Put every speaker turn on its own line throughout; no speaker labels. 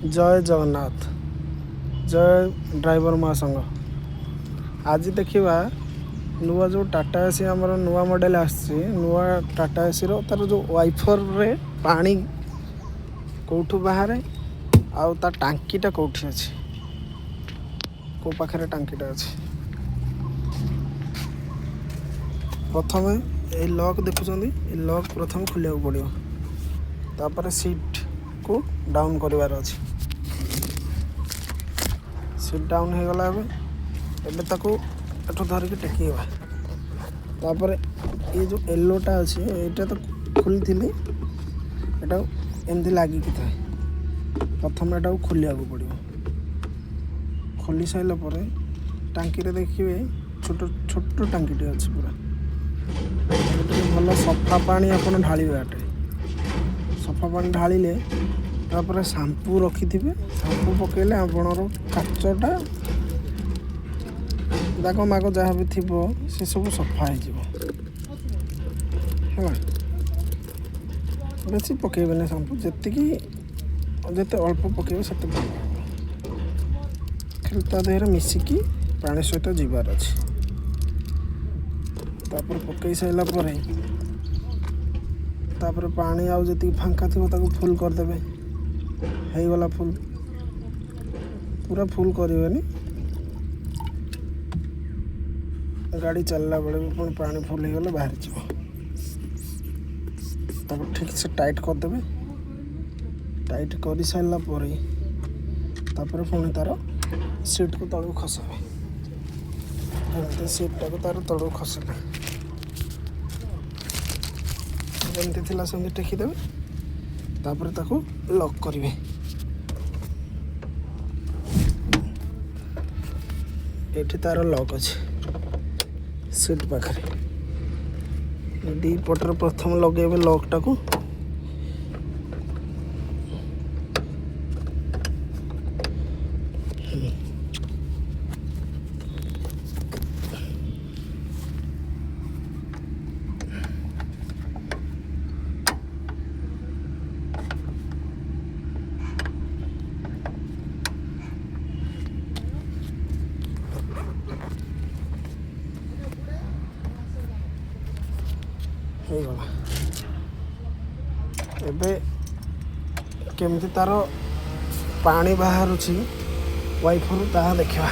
ଜୟ ଜଗନ୍ନାଥ, ଜୟ driver ମହାସଂଘ। ଆଜି ଦେଖିବା ନୂଆ ଯେଉଁ ଟାଟା ଏସି ଆମର ନୂଆ ମଡ଼େଲ ଆସିଛି। ନୂଆ ଟାଟା ଏସିର ତାର ଯେଉଁ ୱାଇଫରରେ ପାଣି କେଉଁଠୁ ବାହାରେ ଆଉ ତା ଟାଙ୍କିଟା କେଉଁଠି ଅଛି, କେଉଁ ପାଖରେ ଟାଙ୍କିଟା ଅଛି। ପ୍ରଥମେ ଏଇ ଲକ୍ ଦେଖୁଛନ୍ତି, ଏ ଲକ୍ ପ୍ରଥମେ ଖୋଲିବାକୁ ପଡ଼ିବ। ତାପରେ ସିଟ୍କୁ ଡାଉନ୍ କରିବାର ଅଛି। ସିଟ୍ ଡାଉନ୍ ହେଇଗଲା। ଏବେ ଏବେ ତାକୁ ଏଠୁ ଧରିକି ଟେକିବା। ତାପରେ ଏଇ ଯେଉଁ ୟେଲୋଟା ଅଛି, ଏଇଟା ତ ଖୋଲିଥିଲି, ଏଇଟା ଏମିତି ଲାଗିକି ଥାଏ। ପ୍ରଥମେ ଏଟାକୁ ଖୋଲିବାକୁ ପଡ଼ିବ। ଖୋଲି ସାରିଲା ପରେ ଟାଙ୍କିରେ ଦେଖିବେ ଛୋଟ ଛୋଟ ଟାଙ୍କିଟେ ଅଛି ପୁରା। ଟିକେ ଭଲ ସଫା ପାଣି ଆପଣ ଢାଳିବେ। ଆଟେ ସଫା ପାଣି ଢାଳିଲେ ତାପରେ ସାମ୍ପୁ ରଖିଥିବେ, ସାମ୍ପୁ ପକାଇଲେ ଆପଣଙ୍କର କାଚଟା ଦାଗ ମାଗ ଯାହା ବି ଥିବ ସେସବୁ ସଫା ହେଇଯିବ। ହେଲା, ବେଶୀ ପକାଇବେନି ସାମ୍ପୁ, ଯେତିକି ଯେତେ ଅଳ୍ପ ପକାଇବେ ସେତେ ଭଲ ହେବ। ଖାଲି ତା ଦେହରେ ମିଶିକି ପାଣି ସହିତ ଯିବାର ଅଛି। ତାପରେ ପକାଇ ସାରିଲା ପରେ ତାପରେ ପାଣି ଆଉ ଯେତିକି ଫାଙ୍କା ଥିବ ତାକୁ ଫୁଲ୍ କରିଦେବେ। ହେଇଗଲା ଫୁଲ୍, ପୁରା ଫୁଲ୍ କରିବେନି, ଗାଡ଼ି ଚାଲିଲା ବେଳେ ବି ପୁଣି ପାଣି ଫୁଲ୍ ହେଇଗଲେ ବାହାରିଯିବ। ତାକୁ ଠିକ୍ ସେ ଟାଇଟ୍ କରିଦେବେ। ଟାଇଟ୍ କରିସାରିଲା ପରେ ତାପରେ ପୁଣି ତା'ର ସିଟ୍କୁ ତଳକୁ ଖସାଇବେ। ଏମିତି ସିଟ୍ଟାକୁ ତା'ର ତଳକୁ ଖସେଇବେ, ଯେମିତି ଥିଲା ସେମିତି ଟେକିଦେବେ। ତାପରେ ତାକୁ ଲକ୍ କରିବେ। ଏଠି ତା'ର ଲକ୍ ଅଛି ସିଟ୍ ପାଖରେ। ଦୁଇ ପଟରେ ପ୍ରଥମେ ଲଗେଇବେ ଲକ୍ଟାକୁ। ହେଇଗଲା। ଏବେ କେମିତି ତା'ର ପାଣି ବାହାରୁଛି ୱାଇଫରୁ ତାହା ଦେଖିବା।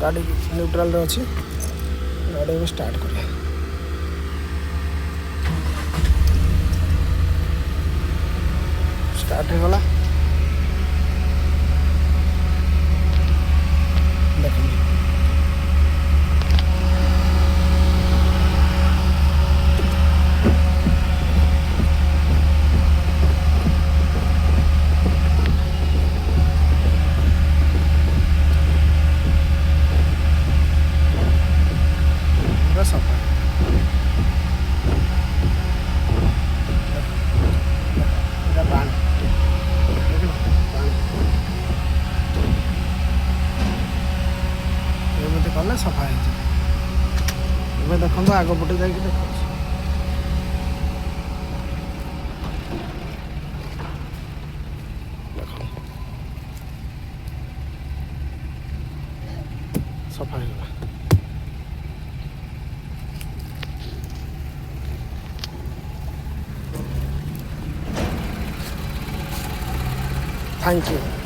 ଗାଡ଼ି ନ୍ୟୁଟ୍ରାଲରେ ଅଛି। ଗାଡ଼ି ଏବେ ଷ୍ଟାର୍ଟ କରିବା। ଷ୍ଟାର୍ଟ ହେଇଗଲା। ଦେଖନ୍ତୁ, ପୁରା ସଫା। ଏଇଟା ପାଣି, ଦେଖିଲ ପାଣି। ଏମିତି କଲେ ସଫା ହେଇଯିବ। ଏବେ ଦେଖନ୍ତୁ, ଆଗ ପଟେ ଯାଇକି ଦେଖାଉଛି। ଦେଖନ୍ତୁ, ସଫା ହେଇଗଲା। Thank you.